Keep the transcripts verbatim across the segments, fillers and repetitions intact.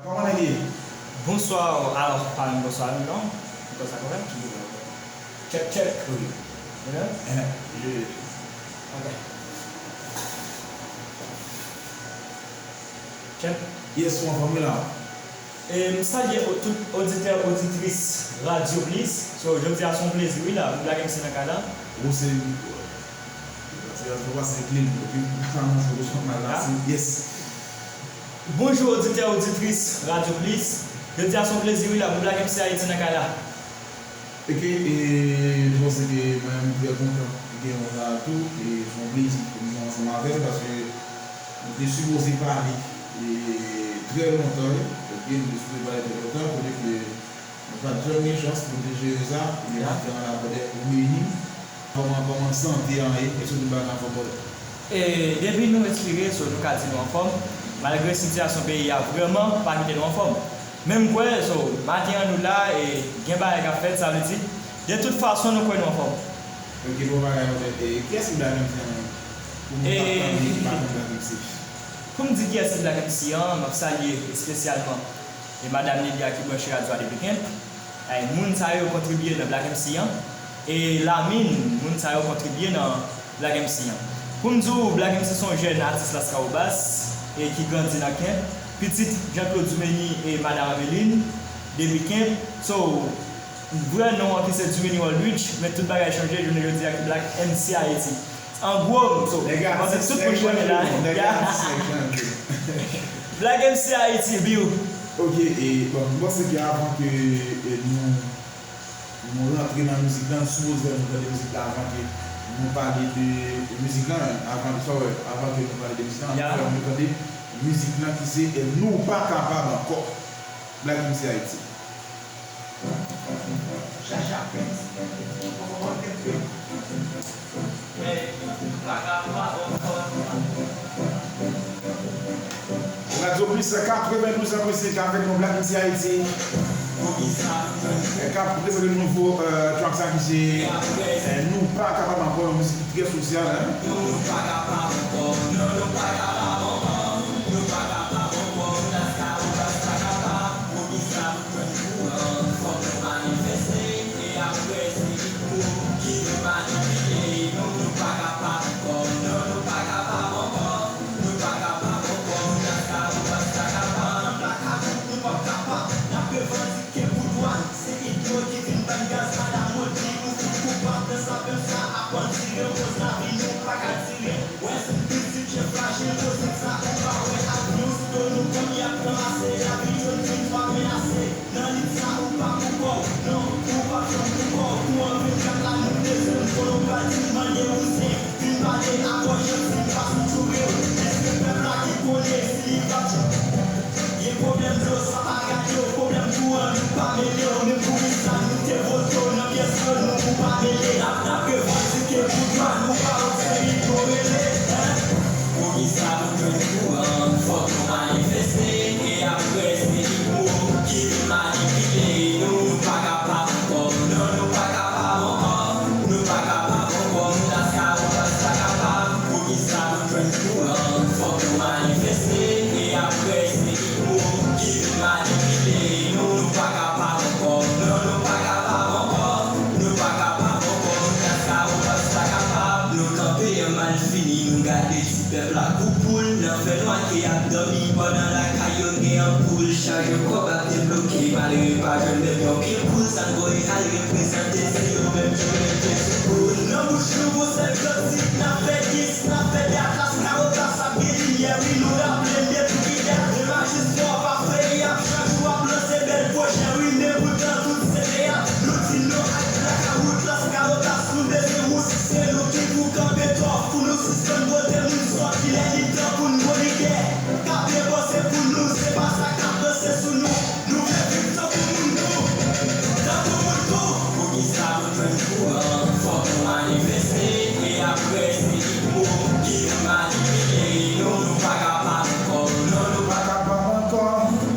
Kòman nèg ye? Bonswa, alò, pa menm bonswa menm non. Bonswa sa kòman? Check, check. Ok. Ehe. Ok. Check. Yes, ou anfòm wi la. E, m salye o-, tout oditè, oditris Radyo Plis. So, jodi a se yon plezi wi la, pou Black M C nan kay la. Ou se, se, se, se clean, ok? Sa nan sa mal la, yes. Bonjou oditè, oditris Radyo Plis. Jodi a se yon plezi wi la, pou Black M C Ayiti nan kay la. Ok, e, m panse ke mwen menm m trè kontan gen w la tou, e se yon plezi pou m ansanm avè w, paske nou te sipoze pale, e, trè lontan, ok, nou te sipoze pale trè lontan, kote ke nou pa t janm gen chans pou nou te jere sa, e maten an la, brother, ou beni. Kòman, kòman sante an ye? Èske tout bagay anfòm, brother? E, depi nou respire, so nou ka di nou anfòm, malgre sitiyasyon peyi a vrèman pa kite nou anfòm. Men m kwè, so, maten an nou la, e gen bagay k ap fèt, sa vle di, de tout fason nou kwè nou anfòm. Ok, bon bagay, brother. E kiyès ki Black M C an? Pou moun k ap tande, ki pa konn Black M C. Pou m di kiyès ki Black M C an, m ap salye espesyalman e madanm Nelia ki branche radyo a depi kèk. Ay, moun sa yo kontribye nan Black M C an. E Lamine, moun sa yo kontribye nan Black M C an. Pou m di w, Black M C se yon jèn atis Laskawobas e ki grandi nan Kemp, pitit Jean Claude Dumeni e Madan Ameline, depi Kemp. So, vrè non an ki se Dumeni Waldridge, men tout bagay chanje jounen jodi a ki Black M C Ayiti. An gwo, so, m panse tout moun konnen la. Black M C Ayiti, biw. Ok, e, bon, m panse ke avan ke, e, nou nou rantre nan mizik lan, nou sipoze fè moun tande mizik la avan ke nou pale de mizik lan, avan, sa w wè, avan ke nou pale de mizik lan, nou fè moun tande mizik lan ki se, e, Nou Pa Kapab Ankò, Black M C Ayiti. Radyo Plis katrevendouz pwen senk avèk nou, Black M C Ayiti. K ap prezante nouvo, eh, track sa ki se, eh, Nou Pa Kapab Ankò, yon mizik ki trè sosyal, hein. Nou kanpe an malfini, nou gade ti pèp la kou poul nan fènwa ki ap dòmi pandan lakay yo gen anpoul. Chaje kòb ap debloke, malere pa jwenn menm yon pye poul. Sa n voye al reprezante, se yo menm ki rete sou poul. Nan bouch nou gon sèl kantik, n ap fè dis, n ap fè dat. Laskawobas ap gen limyè, wi, nou raple n de tout ki dat. Men majistra w pa frè, y ap chak jou ap lanse bèl pwojè, wi, men poutan tout se teyat. Nou di non ak blakawout, Laskawobas, nou bezwen wout. Se nou ki pou kanpe twòp pou nou sispann pote moun sòt. Kilè li tan pou n gon lidè k ap depanse pou nou? Se pa sa k ap danse sou nou. Nou vle viv tankou moun tou, tankou moun tou. Poukisa nou jwenn kouran? Fòk nou manifeste. E apre se lit mou ki vin manipile nou. Nou pa kapab ankò. Non, nou pa kapab ankò.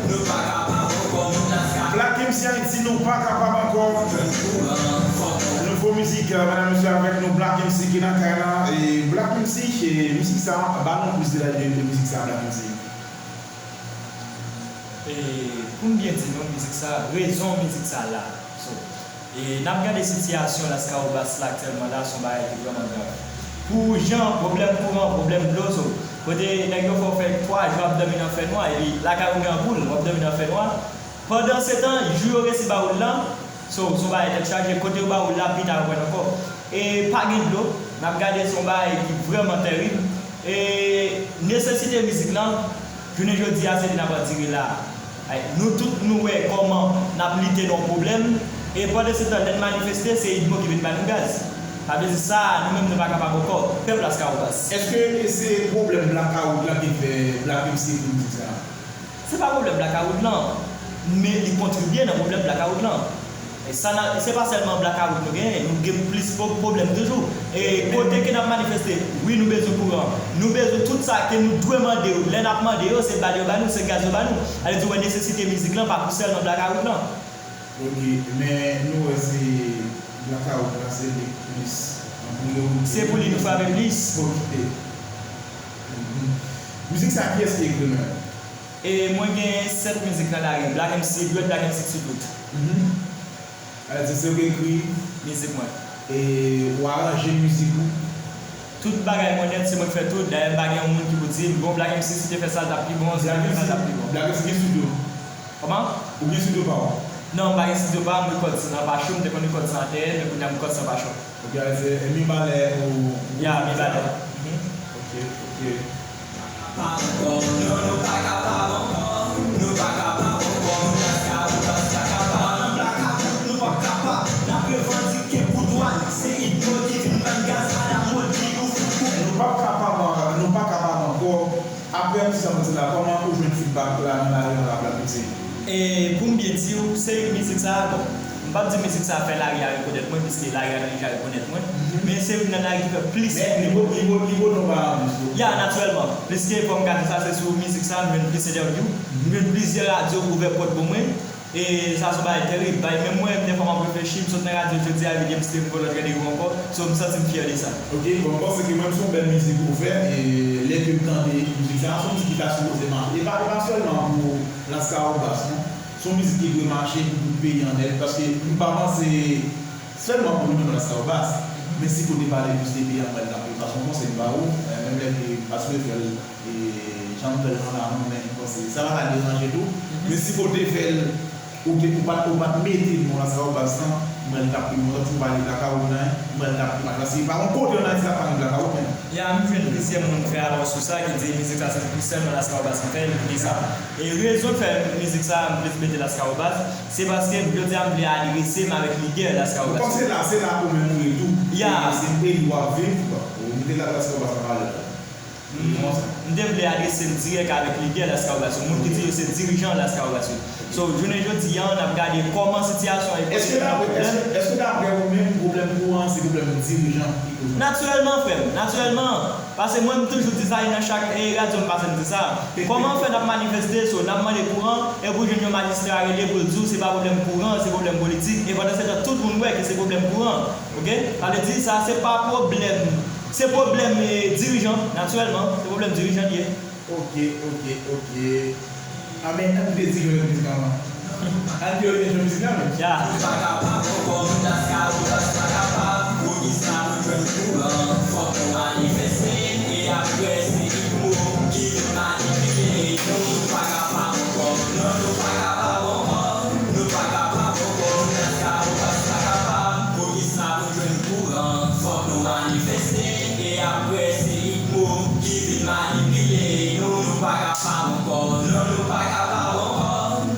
Nou pa kapab ankò. Moun Laskawobas. Black M C Ayiti, nou pa kapab ankò. Jwenn kouran. Fòk nou. Nouvo mizik, eh, medam, mesye, avèk nou, Black M C ki nan kay la. E Black M C, e mizik sa, ba nou plis detay de, de mizik sa, Black M C. E pou m byen di nou, mizik sa, rezon mizik sa la. So, e n ap gade sitiyasyon Lascahobas la aktyèlman la, se yon bagay ki vrèman grav. Pou jan pwoblèm kouran, pwoblèm dlo, so, kote nèg yo fè w fè twa jou ap dòmi nan fènwa, epi lakay ou gen anpoul, w ap dòmi nan fènwa. Pandansetan, jou yo resi ba ou l lan, so, se yon bagay tèt chaje, kote yo ba ou l la, pita yo pran l ankò. E pa gen dlo, n ap gade se yon bagay ki vrèman tèrib. E nesesite mizik lan, jounen jodi a, se li n ap andire la. Ay, nou tout, nou wè kòman n ap lite nan yon pwoblèm, e pandansetan, lè n manifeste, se UDMO ki vin ba nou gaz. Sa vle di sa, nou menm, nou pa kapab ankò. Pèp Lascahobas. Èske se pwoblèm blakawout la ki fè Black M C ekri mizik sa a? Se pa pwoblèm blakawout lan, men li kontribye nan pwoblèm blakawout lan. E sa n a, se pa sèlman blakawout nou genyen, nou gen plis pwo-, pwoblèm toujou. E kote ke n ap manifeste, wi, nou bezwen kouran. Nou bezwen tout sa ke nou dwe mande yo. Lè n ap mande yo, se bal yo ba nou, se gaz yo ba nou. Sa vle di, wè, nesesite mizik lan pa pou sèlman blakawout lan. Ok, men nou wè se blakawout la, se li k plis an priyorite. Se pou li nou frape plis. Ok. Mhm. Mizik sa, kiyès ki ekri l menm? E mwen gen sèt mizik nan lari. Black M C, dwèt Black M C sou tout. Mhm. Sa vle di se ou ki ekri? Mizik mwen. E ou aranje mizik ou? Tout bagay mwen nèt, se mwen ki fè tout. Dayè, m pa gen yon moun ki pou di m, bon, Black M C, si w te fè sa, l t ap pi bon, si w te fè sa, l t ap pi bon. Black M C gen studio? Kòman? Ou gen studio pa w? Non, m pa gen studio pa m, m rekòd sa nan Pachou, m te konn rekòd sa nan T N, men kounye a m rekòd sa nan Pachou. Ok, se Mibalè ou? Ya, Mibalè. Mhm. Ok, ok. Pa ankò, non, nou pa kapab ankò, nou pa kapab ankò, moun Lascahobas pa kapab, nou pa kapab, nou p ap kapab, n ap revandike pou dwa n, se UDMO ki vin ban n gaz, madanm Rodrigue ou fout koupe. Nou p ap kapab, nou pa kapab ankò. Apre mizik sa w soti la, kòman ou jwenn feedback la nan lari an la, Black M C? E pou m byen di w, se mizik sa, bon, m p ap di mizik sa fè lari a rekonèt mwen, piske lari a te deja rekonèt mwen, men se youn nan lari ki fè plis. Men li bo, li bo, li bo non pa anplis tou. Ya, natirèlman. Piske fò m ka di sa, se sou mizik sa, m jwenn plis entèvyou, m jwenn plizyè radyo ouvè pòt pou mwen. E sa se yon bagay tèrib. Bay, menm mwen, dèfwa m ap reflechi, m sot nan radyo jodi a, epi demen m still m gon lòt randevou ankò. So, m santi m fyè de sa. Ok, bon, m panse ke menm se yon bèl mizik ou fè, e lè ke m tande mizik sa, se yon mizik ki ta sipoze mache. E pa, e pa sèlman pou Lascahobas, non. Se yon mizik ki dwe mache pou tout peyi an nèt, paske m pa panse sèlman pou nou menm Lascahobas, men si kote pale plis de peyi an, mwen, l ap pase yon konsèy ba ou, e, menm lè ke m pa sipoze fè l, e, jan m fè l lan la, non, men m panse sa pa ta deranje tou. Men si kote fè l, ou te, ou pa t, ou pa t mete non Lascahobas lan, mwen, l t ap pi bon, tankou w pale blakawout lan, mwen, l t ap pi mal, paske pa yon kote an Ayiti k ap pa gen blakawout menm. Ya, m jwenn plizyè moun fè alò sou sa, ki di mizik sa se pou sèlman Lascahobas ki fè l, ki di sa. E rezon k fè mizik sa, m plis mete Lascahobas, se paske jodi a m vle adrese m avèk lidè Lascahobas. Kòm se la, se la ou menm ou ye tou. Ya. E se peyi w ap viv, ou mete la Lascahobas an valè. M, m te vle adrese m dirèk avèk lidè Lascahobas yo, moun ki di yo se dirijan Lascahobas yo. So, jounen jodi a, n ap gade kòman sitiyasyon an evolye nan pwoblèm. Èske, èske, èske daprè ou menm, pwoblèm kouran an, se pwoblèm dirijan ki koze? Natirèlman, frè m, natirèlman. Paske mwen, m toujou di sa, e nan chak, e, radyo m pase, m di sa. Kòman fè n ap manifeste, so, n ap mande kouran, epi w jwenn yon majistra rele pou l di w se pa pwoblèm kouran, se pwoblèm politik, e pandansetan, tout moun wè ke se pwoblèm kouran. Ok? Sa vle di, sa, se pa pwoblèm, se pwoblèm, e, dirijan, natirèlman, se pwoblèm dirijan li ye. Ok, ok, ok. A, men, ann kite di jwe mizik la, man. Ann kite jwe mizik la, men. Ya. Nou pa kapab ankò, moun Lascahobas pa kapab. Poukisa pou jwenn kouran? Fòk nou manifeste, e apre, se UDMO ki vin manipile nou. Nou pa kapab ankò, non, nou pa kapab ankò. Nou pa kapab ankò, moun Lascahobas pa kapab. Poukisa pou jwenn kouran? Fòk nou manifeste, e apre, se UDMO ki vin manipile nou. Nou pa kapab ankò, non, nou pa kapab ankò.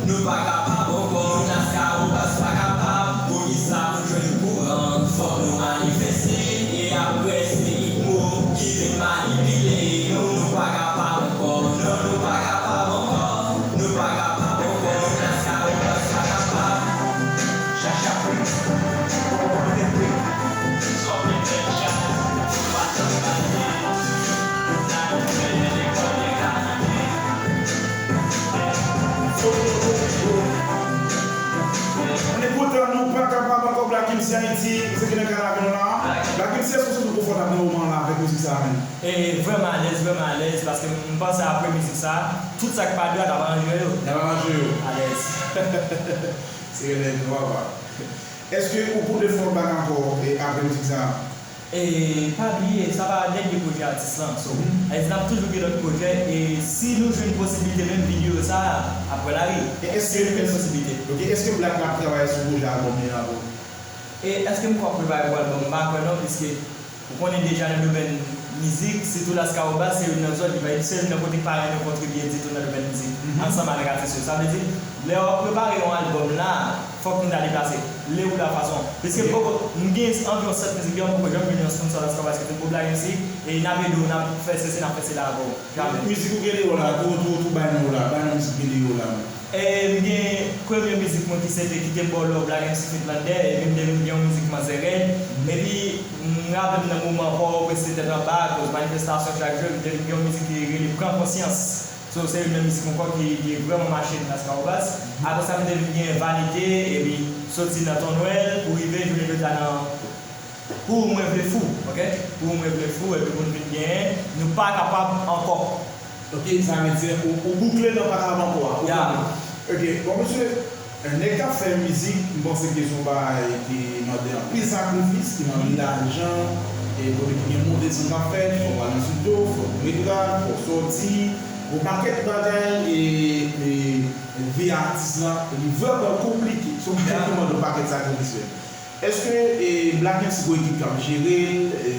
Nou pa kapab ankò, moun Lascahobas pa kapab. Poukisa pou jwenn kouran? Fòk nou manifeste, e apre, se UDMO ki vin manipile E vrèman alèz, vrèman alèz, paske m panse apre mizik sa, tout sa k pa dwat ap ranje yo. N ap ranje yo. Alèz. Se rele nou papa. Èske ou konte fè yon bak ankò e apre mizik sa? E pa bliye, sa pa dènye pwojè atis lan. So, mhm, alèz, n ap toujou gen lòt pwojè. E si nou jwenn posiblite menm videyo sa, ap pran lari. E èske, si nou jwenn posiblite. Ok, èske Black la ap travay sou pwojè albòm li an avè w? E èske m kwè ap prepare pou albòm? M pa kwè non, piske ou konnen deja nan domèn mizik, sitou Las Cahobas, se youn nan zòn ki pa, se youn nan kote ki pa renmen kontribye ditou nan domèn mizik, mhm, ansanm avèk atis yo. Sa vle di, lè w ap prepare yon albòm la, fòk nou ta deplase. Lè ou la fason. Piske m poko, m gen anviwon sèt mizik deyò, m poko janm jwenn yon sponsò Las Cahobas ki di m, bon, Black M C, e n ap ede w, n ap fè sesi, n ap fè sela avè w. Jamè. Mizik ou gen deyò la, tou, tou, tou bay non w la, bay non mizik ou gen deyò la. E m gen premye mizik mwen ki se te Kite m ba w love, Black M C feat Lander, epi m te vin gen yon mizik Manzè Rèd. Epi m raple m nan moman Pòtoprens te tèt anba akoz manifestasyon chak jou, epi m te vin gen yon mizik ki rele Pran Konsyans. So, se youn nan mizik ankò ki, ki vrèman mache nan Las Cahobas. Apre sa, m te vin gen Vanite, epi Soti nan Ton Nwèl, pou rive jounen jodi a nan Pou ou mwen vle fou, ok? Pou ou mwen vle fou, epi pou n vin genyen, nou pa kapab ankò. Ok, sa vle di, ou, ou boukle nan pa kapab ankò a. Ou ya. Konprann? Ok, bon, mesye, nèg k ap fè mizik, m panse ke se yon bagay ki mande anpil sakrifis, ki mande lajan, e kote ki gen monte san k ap fèt, fò w al nan estidyo, fò w rete la, fò w sòti, yon pakèt bagay, e, e, vi atis lan, li vrèman konplike. Se yon bagay ki mande yon pakèt sakrifis, frè. Èske, e, Black M C gon ekip k ap jere l? E,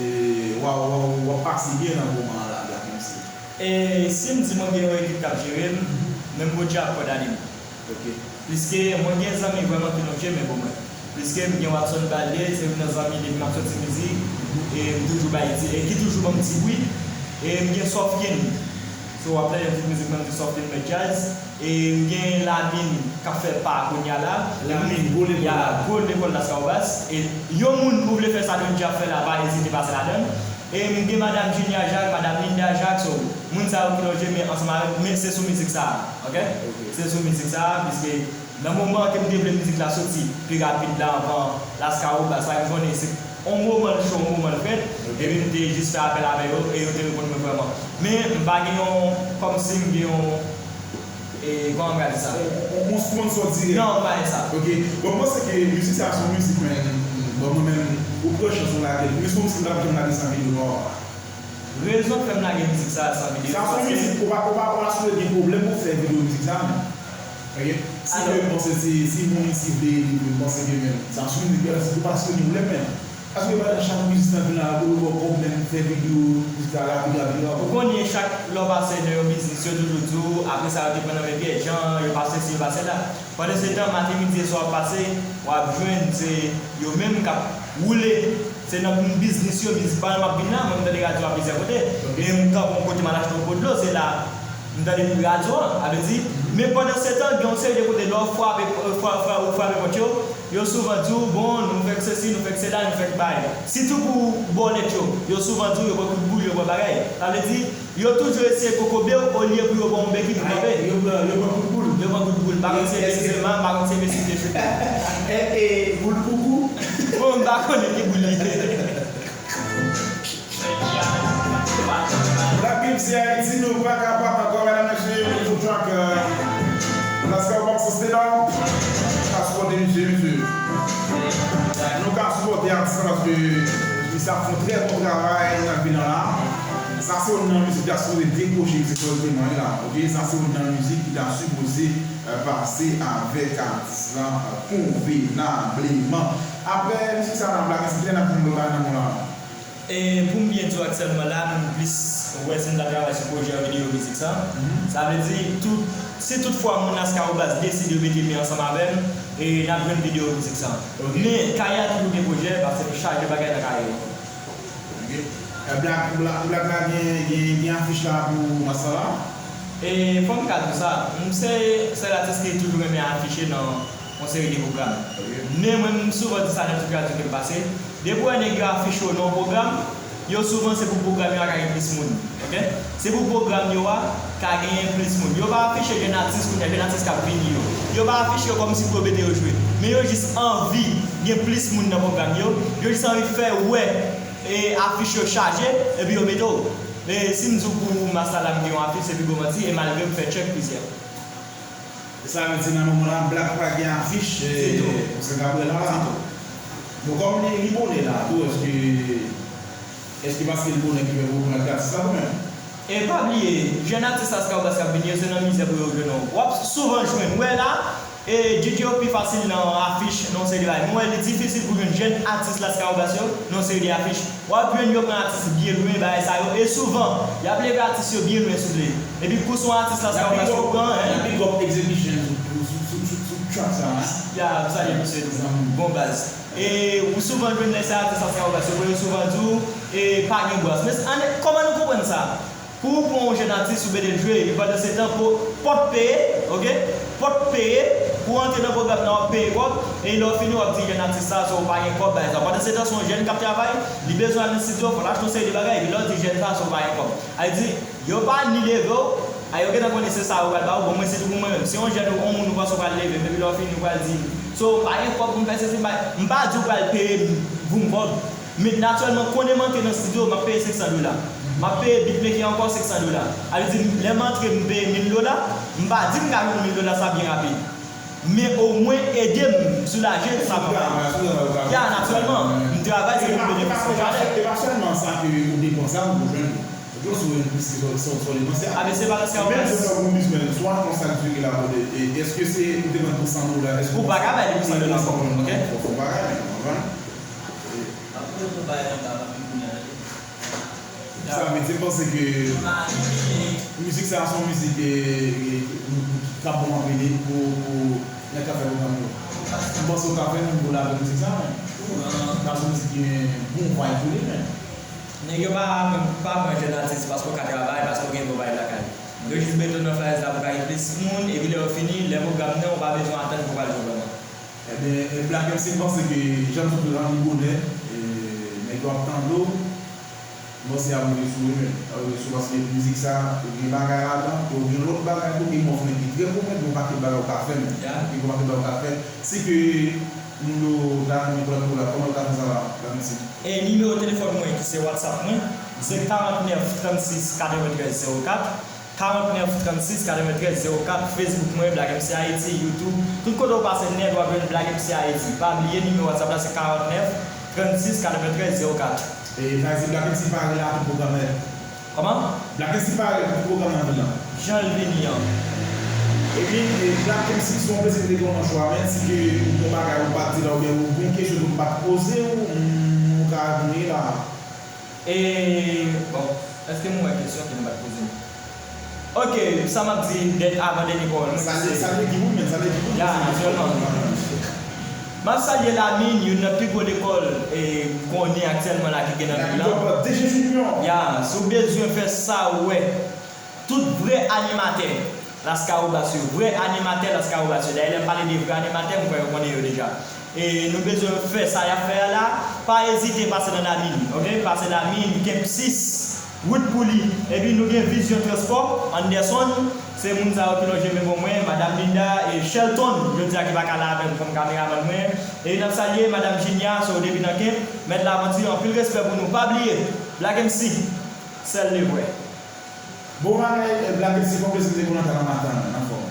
w a, w a, w ap pase byen nan moman an la, Black M C? E, si m di mwen gen yon ekip k ap jere m, menm Bondye ap kòdane m. Ok. Piske mwen gen zanmi vrèman ki lonje men pou mwen. Piske m gen Watson Balde, se youn nan zanmi depi m ap soti mizik, e m toujou bay ti, e ki toujou ban m ti bri. E m gen Sofkin. So, w ap tande tout mizik mwen, m di Sofkin mèt djaz. E m gen Lamine k ap fè pa kounye a la. Lamine, gwo lekòl la. Ya, gwo lekòl Las Cahobas. E yon moun ou vle fè sa Don G ap fè la, pa ezite pase ladan l. E m gen madanm Junia Jacques, madanm Linda Jacques, so, moun sa yo ki lonje men ansanm avèk, men se sou mizik sa a, ok? Ok. Se sou mizik sa a, piske nan moman ke m te vle mizik la soti pi rapid la anvan Las Cahobas, sa m konnen se yon moman l cho, yon moman l frèt, ok, epi m te jis fè apèl avè yo, e yo te reponn mwen vrèman. Men m pa gen yon, kòmsi m gen yon, e, kòman m ka di sa? On, on, on sponsor dirèk. Non, m pa gen sa. Ok. Bon, m panse ke mizik sa se yon mizik, men, bon, mwen menm, ou pran chans ou lage l. Men se yon mizik m t ap janm lage san videyo pa w. Rezon k fè m lage mizik sa a san videyo, sa se yon mizik, ou pa, ou pa, ou pa sipoze gen pwoblèm pou fè videyo mizik sa a, men. Ok? Si ke m panse se, si moun isi vle ede, m panse ke men, sa se yon mizik, ou pa sipoze gen pwoblèm, men. Paske pa chak mizik nan vin la pou yo ba w kòb, men fè videyo, mizik sa la, vira, vira. Ou konnen chak lè w pase nan yon biznis, yo toujou di w, apre sa, yo te pran nan men Pyè Jan, yo pa sesi, yo pa sela. Pandan se tan, maten, midi e swa ap pase, w ap jwenn se yo menm k ap woule. Se nan biznis yo, biznis pa m ap vin la, mwen m tande radyo a plizyè kote. Ok. E m kanpe yon kote, m al achte yon po dlo, se la m tande radyo an, sa vle di, men pandan se tan, gen yon seri de kote, lè w frape, fra-, fra-, ou frape pòt yo, yo souvan di w, bon, nou fèk sesi, nou fèk sela, nou fèk bay. Sitou pou bòlèt yo, yo souvan di w, yo pran kout boul, yo pran bagay. Sa vle di, yo toujou eseye kokobe w olye pou yo ba w yon beki pou kanpe. Yo pran, yo pran kout boul. Yo pran kout boul. M pa konn si se Benzema, m pa konn si se Messi ki te choute. E, e, boul koukou. Bon, m pa konnen ki boul li ye. Black M C Ayiti, nou pa kapab ankò, medam, mesye, nouvo track, euh, Las Cahobas Stand Up. Ka sipòte misye, mesye. Nou ka sipòte atis lan paske misye ap fè yon trè bon travay nan vil lan la. Sa se youn nan mizik ki ta sipoze dekwoche mizik sòlteman la, ok? Sa se youn nan mizik ki ta sipoze, euh, pase avèk atis lan, euh, konvenableman. Apre mizik sa la, Black M C, kilè n ap jwenn lòt bagay nan men w la? E pou m byen di w aktyèlman la, m plis wè si m ta travay sou pwojè videyo mizik sa. Mhm. Sa vle di, tout, si tout fwa moun Las Cahobas deside yo mete men ansanm avè m, e n ap jwenn videyo mizik sa. Ok. Men, Kay a toujou gen pwojè, paske nou chaje bagay nan Kay. Ok. E Black, Black, Black la gen, gen, gen afich la pou mas sa la? E fò m ka di w sa, m se sèl atis ki toujou renmen afiche nan yon seri de pwogram. Ok. Men mwen, m souvan di sa nan tout radyo ke m pase, depi w wè nèg yo afiche w nan yon pwogram, yo souvan se pou pwogram yo a ka gen plis moun. Ok? Se pou pwogram yo a ka genyen plis moun. Yo pa afiche jèn atis kounye a, jèn atis k ap vini yo. Yo pa afiche yo kòmsi pou yo mete yo jwe. Men yo jis anvi gen plis moun nan pwogram yo. Yo jis anvi fè wè, e, afich yo chaje, epi yo mete w. E si m di w pou Masalà m gen yon afich, se pi gwo manti, e malgre m fè tchèk plizyè. Sa vle di nan moman la, Black pa gen afich, e, pou San Gabriel la. Bon, kòm li, li bonè la, tou, èske, èske paske li bonè ki fè pou ou konn ak atis la, ou menm? E pa bliye, jèn atis Lascahobas k ap vini yo, se nan mizè pou yo jwenn ou. W ap souvan jwenn, ou wè la, e DJ yo pi fasil nan afich, nan yon seri de bagay. Men w wè, li difisil pou jwenn jèn atis Lascahobas yo nan yon seri de afich. W ap jwenn yo pran atis byen lwen, bagay sa yo, e souvan, y ap leve atis yo byen lwen, souple. Epi kou se yon atis Lascahobas yo pran, en. Y ap big up Execution sou, sou, sou, sou, sou track sa, en. Ya, m salye misye tou. Bon baz. E ou souvan jwenn lè se atis Lascahobas yo pran, yo souvan di w, e pa gen bras. Men kòman nou konprann sa? Pou ou pran yon jèn atis ou mete l jwe, epi pandansetan pòt peye, oke? Pòt peye, pou w antre nan pwogram nan w ap peye kòb, e lè w fini w ap di jèn atis sa, sa w pa gen kòb, bagay sa. Pandansetan se yon jèn k ap travay, li bezwen al nan estidyo, fò l achte yon seri de bagay, epi lè w di jèn sa, sa w pa gen kòb. Sa vle di, yo pa ni leve w, a yo gentan konnen se sa yo pral ba ou, bon mwen se tou pou mwen menm. Si yon jèn ou yon moun ou panse w pral leve m, epi lè w fini ou pral di m, so pa gen kòb pou m fè sesi, m pa, m pa di w pral peye m voum kòb. Men natirèlman, konnen m antre nan estidyo, m ap peye senk san dola. M ap peye beatmaker ankò senk san dola. Sa vle di, lè m antre, m peye mil dola, m pa di m ka jwenn mil dola sa byen rapid. Men omwen ede m soulaje sa m ap peye. Ya, natirèlman, m travay, se pou m benefisye. E pa sèlman sa ke ou depanse a pou w jwenn li. Yo sou yon plis ki sou, sou, sou li panse a. A, men se pa nan sa ou panse. Menm jan w ap yon biznis, men swa konsa ki figire la mode, e, èske se ou te vann pou san dola, èske ou pa ka bay li pou san dola ankò, oke? Fò, fò bagay, men, ou konprann? Apre, ou bay anba, pa pi kounye a, tande. Sa vle di, m panse ke mizik sa a se yon mizik, e, e, e, k ap bon anpil pou, pou nèg k ap fè pwogram yo. M panse ou ka fè yon gwo lavi mizik sa a, men. Sa se yon mizik ki gen bon vibe pou li, men. Nèg yo pa, pa pran jèn atis paske w ka travay, paske w gen bon vibe lakay. Yo jis mete w nan flyers la pou ka gen plis moun, epi lè yo fini, lè pwogram nan, ou pa bezwen atann pou w pral jwe vrèman. Ebyen, Black M C, m panse ke jan m sot la, li bonè, e, nèg yo ap tande w, m panse y ap rive sou ou, men. Y ap rive sou ou paske mizik sa, ou gen bagay ladan, e ou gen lòt bagay tou, e m wè w fè nèg ki trè komèt, gen yon pakèt bagay ou ka fè, men. Gen yon pakèt bagay ou ka fè. Si ke moun yo ta renmen konnen pou la, kòman yo ka fè sa la, Black M C? E nimewo telefòn mwen ki se WhatsApp mwen, se karantnèf trannsis katreventrèz zewo kat, karantnèf trannsis katreventrèz zewo kat, Facebook mwen, Black M C Haiti, YouTube, tout kote w pase nèt, w ap jwenn Black M C Haiti. Pa bliye nimewo WhatsApp la se karantnèf trannsis katreventrèz zewo kat. E sa vle di Black M C pare la pou pwogram nèt. Kòman? Black M C pare pou pwogram nan vin lan. Jan l vini an. Ebyen, e, Black M C, se yon plezi m te gen w nan cho a, men si ke ou gen yon bagay ou pa t di la oubyen ou gen yon kesyon ke m pa t poze w, m, ou ka vini la. E, bon, èske m wè kesyon ke m pa t poze? Oke, sa m ap di dèn-, avan dènye pawòl mwen, se. Salye, salye ki moun, men, salye ki moun. Ya, natirèlman. M ap salye Lamine, youn nan pi gwo lekòl, e, konnen aktyèlman la ki gen nan vil la. Ya, si w bezwen fè sa w wè, tout vrè animatè Lascahobas yo, vrè animatè Lascahobas yo. Dayè, lè m pale de vrè animatè, m kwè yo konnen yo deja. E nou bezwen fè sa y ap fè a la, pa ezite pase nan Lamine, oke? Pase Lamine, Kemp sis, wout pou li. Epi nou gen Vizyon Transpò, Anderson, se moun sa yo ki lonje men bon mwen, Madam Linda e Shelton, jodi a ki pa ka la avè m kòm kameramann mwen. E n ap salye Madam Jinia, so depi nan Kemp, Mèt Lavanti, anpil respè pou nou. Pa bliye, Black M C, sèl le vrè. Bon bagay, Black M C, se yon plezi m te konn antann nan maten an, anfòm.